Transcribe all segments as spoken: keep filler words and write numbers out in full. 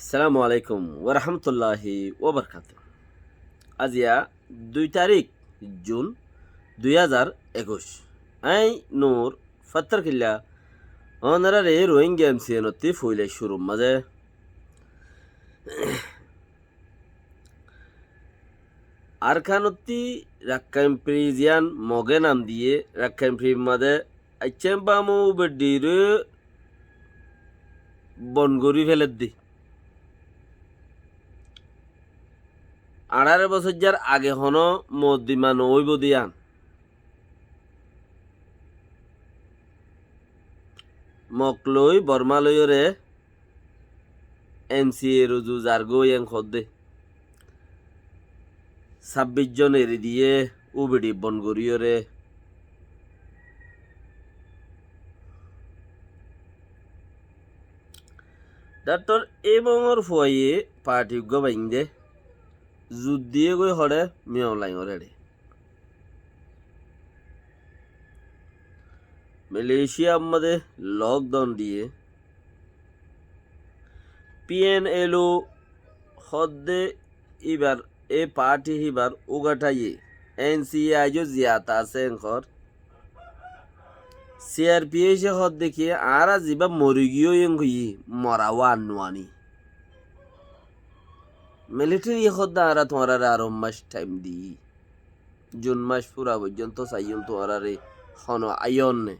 Assalamu alaikum warahmatulláhi wabarakátuhu. Aziya dui tarík jun dui házar ekuic. Aññí Nur Fattarkilla, ónoraré Rohingya M C N ottí foila cúrur mazé Arkanottí Rakkhain Free ziyán Moge nam diyé, Rakkhain Free mazé aiccé bámu bedhiré bon gorí féleddi. Añçáro bosóijjar age honó moddima noóibou de yían. Mok loi, Bormá loiyóre, M C A ruzu zargói en hoódde. Sábbic zon eri diyé, ubidi bon goríyoré. Dhaktor Emongor fuaye parti uggúa baindé, zut diyé goi hoçé Min Aung Hlaingor eçé. Malaysia mazé lockdown diyé, P N L O hoódde íbar, e parti híbar ugathaiye, N C A aijó ziyata asé en hoór. C R P F e hoódde ki, añára zibá mori giyói en hoiyí, mora uán nuaní. Military hoódde añára tuáñráre aró mac thaim diyí. Jun mac fura foijjonto saiyum tuáñráre hono aiyón né.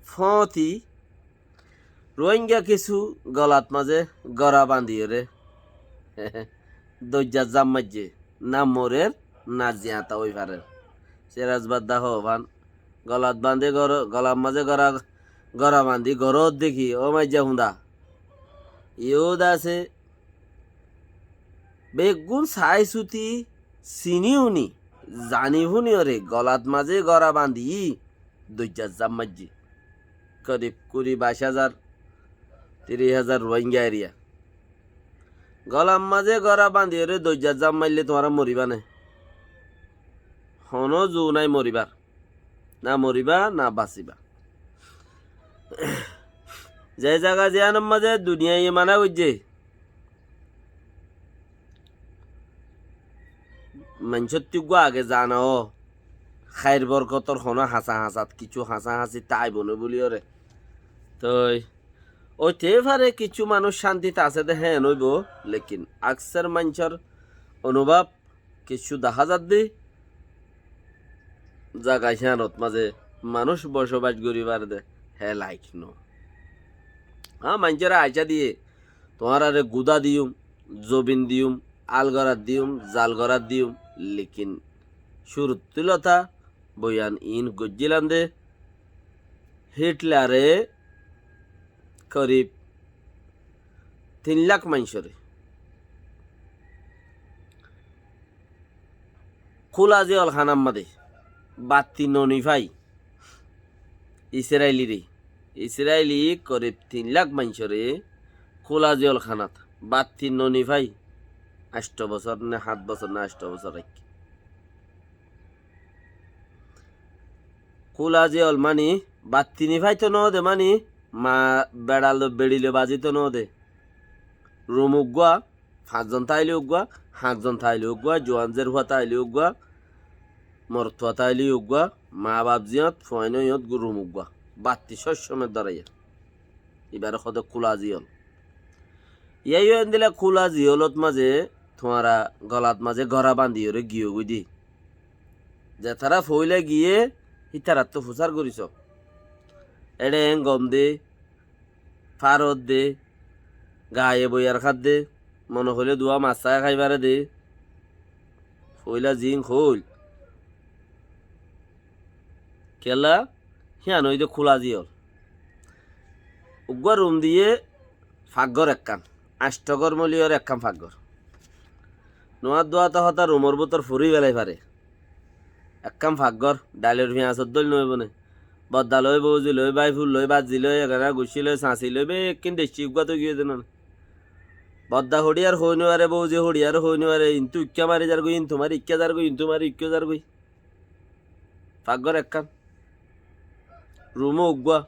Fóti Rohingya kissú golat mazé gora bandiyóre doijjat zam maijjé, na morer, na ziyata ói farer. Siras badda hoó fán, golat bandi gor-, golat mazé gora, gora bandi gorót deki, ó maijja hunda. Iyót asé, beggún saái suti siní uní, zani fúniyoré golat mazé gora bandiyí doijjat zam maijjé. Korib kuri baic házar, tiríc házar Rohingya eriya. Golat mazé gora bandiyóre doijjat zam maille tuáñra moribá né? Honó zu nái moribár. Na moribá, na basibá. Ze zaga ziyánor mazé duniyaiye mana goijjé, maincóttu uggúa age zana ó, háir borkotor honó hañsa hañsat kissú hañsa hañsi táibo né bóliyoré. Toi óite fare kissú manúic cántit asé dé héen óibo, lekin aksar maincór onubáb kissú dahá zadde, zaga híanot mazé manúic bocobac gorí fare dé, hé laik no. Há, maincóre aicá diyé, tuáñráre gudá diyum, zobin diyum, al gorát diyum, zal gorát diyum, lekin cúrut tulóta boyan iín goijjílam dé, Hitlare korib tin lak maincóre kúla ziyol hánat mazé batti no nifai Israilire. Israili korib tin lak maincóre kúla ziyol hánat batti no nifai. Ancto bosór né hát bosór né ancto bosór raikké. Kúla ziyol mani batti nifaito noóde mani ma beçalo beçilo bazito noóde. Rum uggúa, fañszon táile uggúa, háñtzon táile uggúa, juan zerfua táile uggúa, morotfua táile uggúa, maa baf ziyót, fuain óiyot rum uggúa. Batti cóccomer dóraiyar. Ibáre hoóde kúla ziyol. Yáiyo endila kúla ziyolot mazé tuáñra golat mazé gora bandiyóre giyógoi dé. Zetará foóila giyé, hítarattú fusár goríso. Eçé eén gom dé, fárot dé, gaye boiyar kát dé, mone hoilé duwá massá hái fare dé. Foóila ziín hoóil. Kiyólla, hían óilde kúla ziyol. Uggúa rum diyé, faggór ekkán, ancto gór moliyóre ekkán faggór. Nuwár duwáta hotá rumor bútor furi félai fare. Ekkán faggór, dhailor fiañsor dóil noóibo né. Bodda loi, bouzi loi, báiful loi, bazzi loi, egana guccí loi, sañsi loi, bekkín deiccí uggúa toi giyé dé noó né. Bodda hoçiyar hoói noóre, bouzi hoçiyar hoói noóre, intú ikká mari zargoi, intú mari ikká zargoi, intú mari ikká zargoi. Faggór ekkán. Rumó uggúa.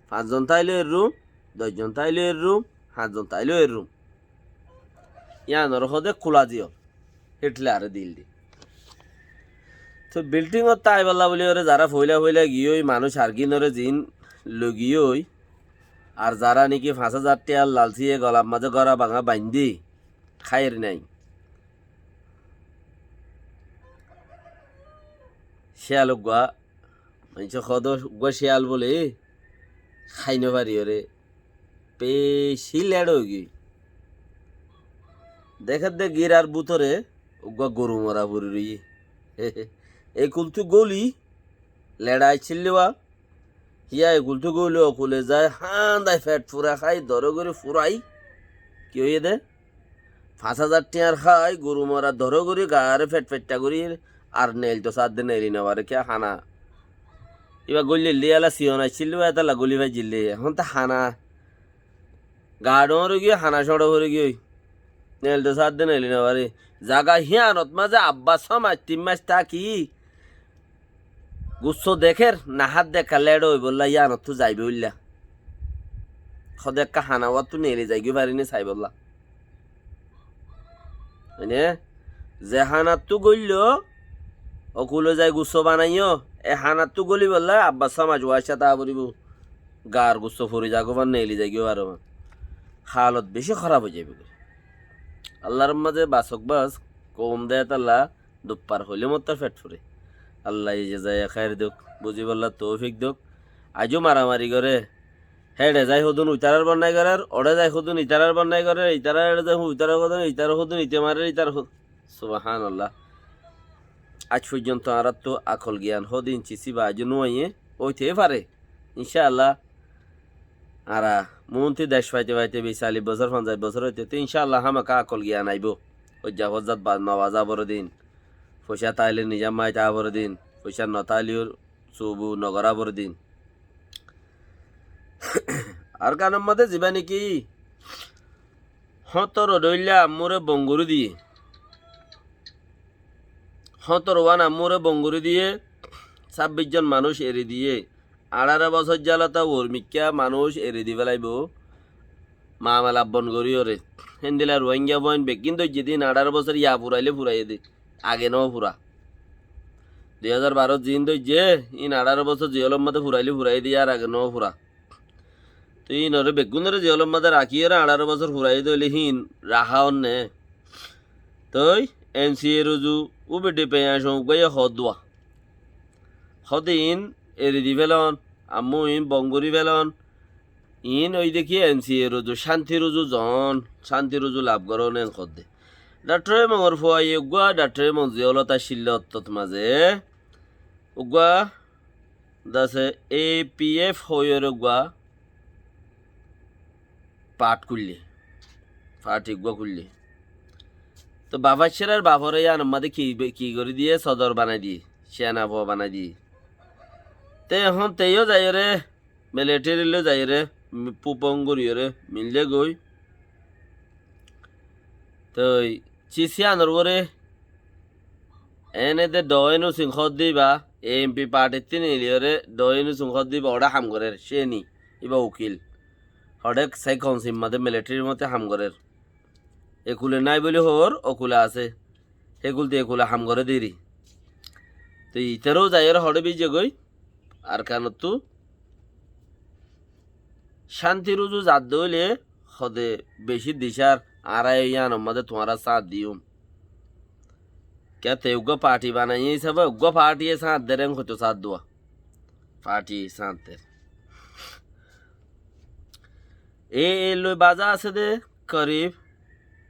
Fañszon táile rum, Doc zon táileó errum, háñt zon táileó errum. Yíanoré hoóde kúla ziyól. Hitleré dil di. Toi bildingot táibolla buli óre zará foila foila giyói, manúic argínoré ziín loi giyói, ar zará niki fañs házar tiañr lalsiye golar mazé góra bañgá baindí, háir nái. Cíyal uggúa, maincé hoóde uggúa cíyal bóle hái nofaríyoré, beci leço óigiyoi. Dekédde gírar bútore uggúa goru mora fori roiyé. Ekultú góli, leço aiccíl de wá, híya ekultú góli okule zai hándai fet fura hái, dóro gorí furai. Ki óiye dé? Fañs házar tiañr hái, goru mora dóro gorí, gaaré fet fetta gorí, ar neil to sádde neili nofaré, kiyá hána. Íba góli lelli ela siyon aiccíl de wá, etalla góli faijjíl de. Ehón to hána. Gaa dhoóñr óigiyoi, hána cóñço forigiyoi. Neil to sádde neili nofaré. Zaga híyanot mazé abba só mac tin mac táki, gusso dekér, nahár de ekka leço óibolla yíanottú zaibólla. Hoóde ekka hána uwáttu neili zaigói faríne saibólla. Mane, ze hánattú góillo, okule zai gusso banaiyó, e hánattú gólibolla abba só mac uwáicca táa foribóu. Gaar gusso fori zagói fán, neili zaigói fán. Hálot beci hóraf ói zaibói. Allar mazé basok bas, koum de etalla, duppar hoilé mottor fet fure. Allaye jezaye háir douk, buzibolla toufik douk. Aijjó maramari goré, héçe zai hodún uitarar bonnai gorér, oçé zai hodún itarar bonnai gorér, itarar héçe zai hodún uitarar hodún, itarar hodún ite marér, itarar hodún. Subhánallah. Aij foijjonto añáráttu akol giyan hóde inci síba aijjó no aiyé, óite fare. Incáallah, añára muúnti dec faite faite bic, callic bosór, fonzaic bosór óite, te incáallah hámaká akol giyan aibó. Óijja fozzat ba-, no bazá foré din. Foicá táile nizam mái táa foré din. Foicá no táileyó subu no gorá foré din. Arkanor mazé zibá niki hóñtoro dhóilla ammúre bon gorí diyé. Hóñtoro wán ammúre bon gorí diyé, sábbic zon manúic eri diyé. Añçáro bosór zélot uormikká manúic eri di félaibóu. Mamela bon goríyoré. Héndila Ruáingga fuain beggín dóijje de, ín añçáro bosór ya furailé furaiyé de. Age no fura. Dui házar barót ziín dóijje, ín añçáro bosór ziyólor mazé furailé furaiyé de, yar age no fura. Te ínoré beggúnoré ziyólor mazé rakíyoré añçáro bosór furaiyé de óile híin raká ónne. Toi N C A r uzu Ubidi Peyañcou uggúaye hoódduwa. Hóde iín eri di félon, ammú iín bon gorí félon. Iín óide ki N C A r uzu, cántir uzu zoón, cántir uzu laf gorón en hoódde. Dhaktor Emongor fuaye uggúa, Dhaktor Emong ziyólot accíl ottót mazé, uggúa dase A P F hoiyóre uggúa path kúille, parti uggúa kúille. Toi bafaccárar bafore yíanor mazé ki, ki gorí diyé, sodor banai diyé, sena fua banai diyé. Te ehón teyó zaiyóre, militeri loi zaiyóre, mi-, pupong goríyoré, milde goi. Toi cis yíanor uore ene de Daw In Sing hoódde íba, A N P partit tún eliyóre Daw In Sing hoódde íba oçé ham gorér, céni, íba ukil. Hoçé sai kouncil mazé militerir motó ham gorér. Ekule nái buli hoór, okule asé. Hékul de ekule ham goré deri. Toi ítaró zaiyóre hoçé bíze goi, Arkanottú cántir uzu zadde óile hode beci dicár añára yíanor mazé tuáñra sáñt diyum. Kiyá te uggúa parti banaiyé hísabe uggúa partiye sáñt der en hoitó sáñt duwa. Partiye sáñt der. E, e loi bazá asé dé korib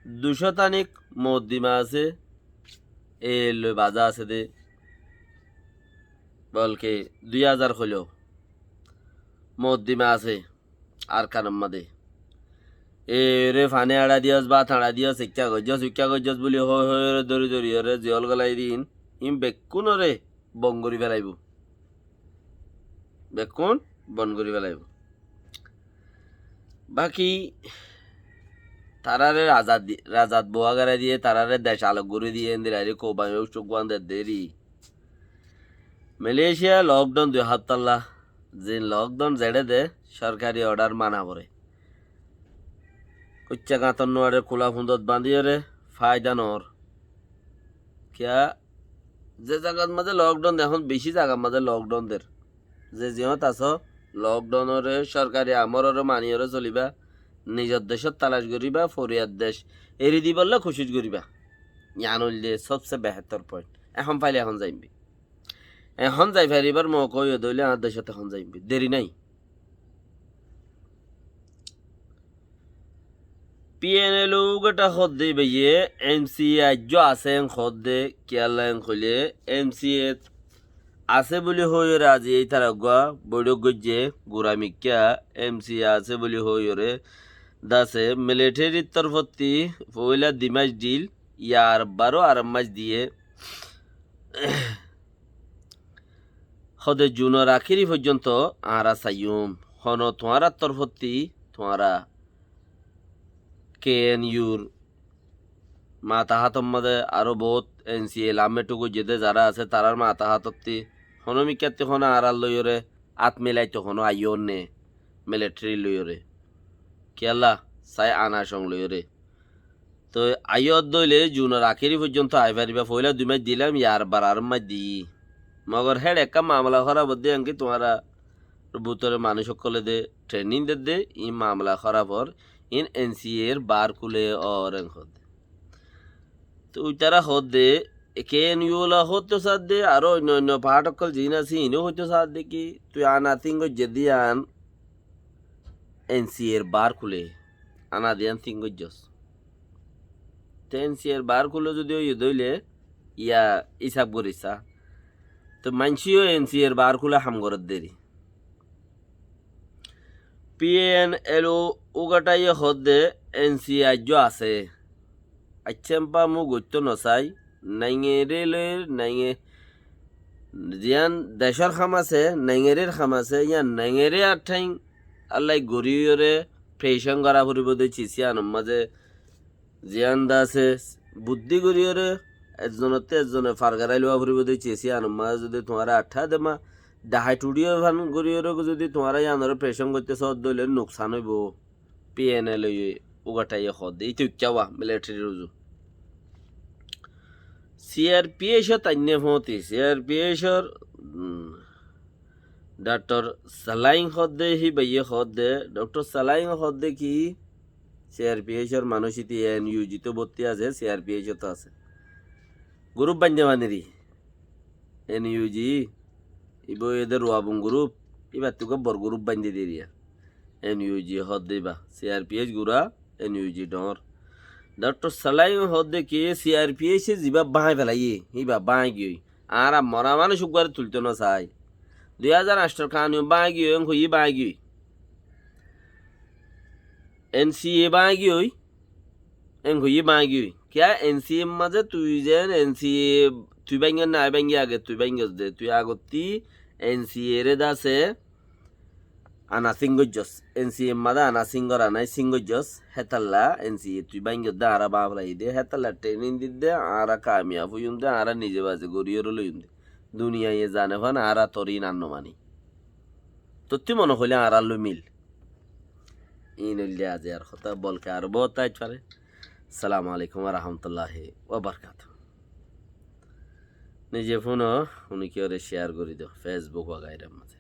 ducó tanik moddima asé. E loi bazá asé dé bolke dui házar hoiló moddima asé. Arkanor mazé. Ere fani añça diyos, bát añça diyos, ikká goijjos, ikká goijjos buli hoi hoi ore dóri dóri ore ziyól golai din. Iín bekkúnoré bon gorí felaibóu. Bekkún bon gorí felaibóu. Baki taráre razat di-, razat bowa gorai diyé, taráre dec alok gorí diyé, endilla eri koubami ucuk guán der deri. Malaysia lockdown dui haptalla, zin lockdown zeçé de, sorkari order mana foré. Uicca gañtor nuaçer kula fundot bañdíyore faida noór. Kiyá? Ze zagat mazé lockdown der, ehón bicí zagat mazé lockdown der. Ze ziyót asó, lockdown ore, sorkari amor ore maniyore soliba, nizor decót talac goriba, foriyar dec eri dibolla kucíc goriba. Yián óilde sobse behétor point. Ehón faile ehón zaimbi. Ehón zai faribar mouka óiye de óile añár decót ehón zaimbi. Deri nái. P N L U uggwá hoódde íbaye M C A aijjó asé en hoódde, kiyólla en hoilé M C A asé buli hoiyóre azi ítara uggwá boiçók goijjé, gura mikká M C A asé buli hoiyóre dase militerir torfótti foóila di mac dhil, yar baró ar mac diyé. Hóde Junor akéri foijjonto añára saiyúm, hono tuáñrar torfótti tuáñra K N U r matahátor mazé aró boóut N C A lammeṭu goijjé dé zará asé, tarár matahátotti honó mikkátti honó añárár loiyóre át milaito honó aiyór né, militeri loiyóre. Kiyólla? Sai ana cong loiyóre. Toi aiyó dóile Junor akéri foijjonto ai faribá, foóila dui mac dilam, yar bar ar mac diyí. Mogor héçe ekká mamela hóraf ódde, enki tuáñrar bútore manúic ókkolé de trenin dedde, iín mamela hóraf ór, iín N C A r bar kúle ór en hoódde. Toi uitará hoódde, K N U ola hoóitto saádde, aró oinno oinno paáth ókkol ziín asé, iín ó hoóitto saádde ki, tui ana thing goijjé de yían N C A r bar kúle, ana de yían thing goijjós. Te N C A r bar kúle zodi óiye dóile, yá isab gorí sá. Te maincé yó N C A r bar kúle ham gorédde eri. P N L U uggwá ye hoódde N C A aijjó asé. Aiccá, empa mú goittó nosai, naingere loir, nainge-, ziyán decór ham asé, naingerer ham asé, yían naingere ar tháin allai goríyoré precon gorá foribóu de cis yíanor mazé ziyán de asé, buddí goríyoré, ezzonottú ezzone far goráilowa foribóu de cis yíanor mazé zodi tuáñra aththá dema, dhahai thuçíyo fan goríyoré zodi tuáñra yíanoré precon goittó soódde óile nuksan óibou. P N L U uggwá ye hoódde, ite uikká wa, militerir uzu. C R P H ot ainné foóñti, C R P H or, um, Doctor Salaing hoódde, híbaye hoódde, Doctor Salaing hoódde ki, C R P H or manúic ite N U G tó bottí asé, C R P H ot asé. Gurúp baindé maneri, N U G, ibá óiye de Ruabung gurúp, íbattú uggwá bor gurúp baindé deriya. N U G hoódde ibá, C R P H gura, N U G dhoóñr. Doctor Salaing hoódde ki, C R P H e zibá báñgi felaiyé, híba báñgi giyói. Añára mora manúic uggwáre tultó nosai. Dui házar añcthor kanun báñgi giyói, en hoiyé báñgi giyói. N C A báñgi giyói, en hoiyé báñgi giyói. Kiyá N C A r mazé tui zeén N C A tui báñgos né, aññí báñgi age tui báñgos de, tui agottí N C A re de asé, ana sing goijjós, N C A r mazé ana sing gora nái, sing goijjós, hétalla N C A tui báñgos de, añára báñgi felaiyí de, hétalla trenin didde, añára kamiyaf óiyum de, añára nize baze goríyoré loiyum de. Duniyaiye zane fán, añára tor iín ar no maní. Tottí mone hoilé añárar lói mil. Iín óilde aziyar hotá, bolke aró boóut aáit fare. Assalamu alaikum wa rahmatullahi wa barakatuhu. Nize fúno, fúni kiyóre share gorí do, Facebook wagairar mazé.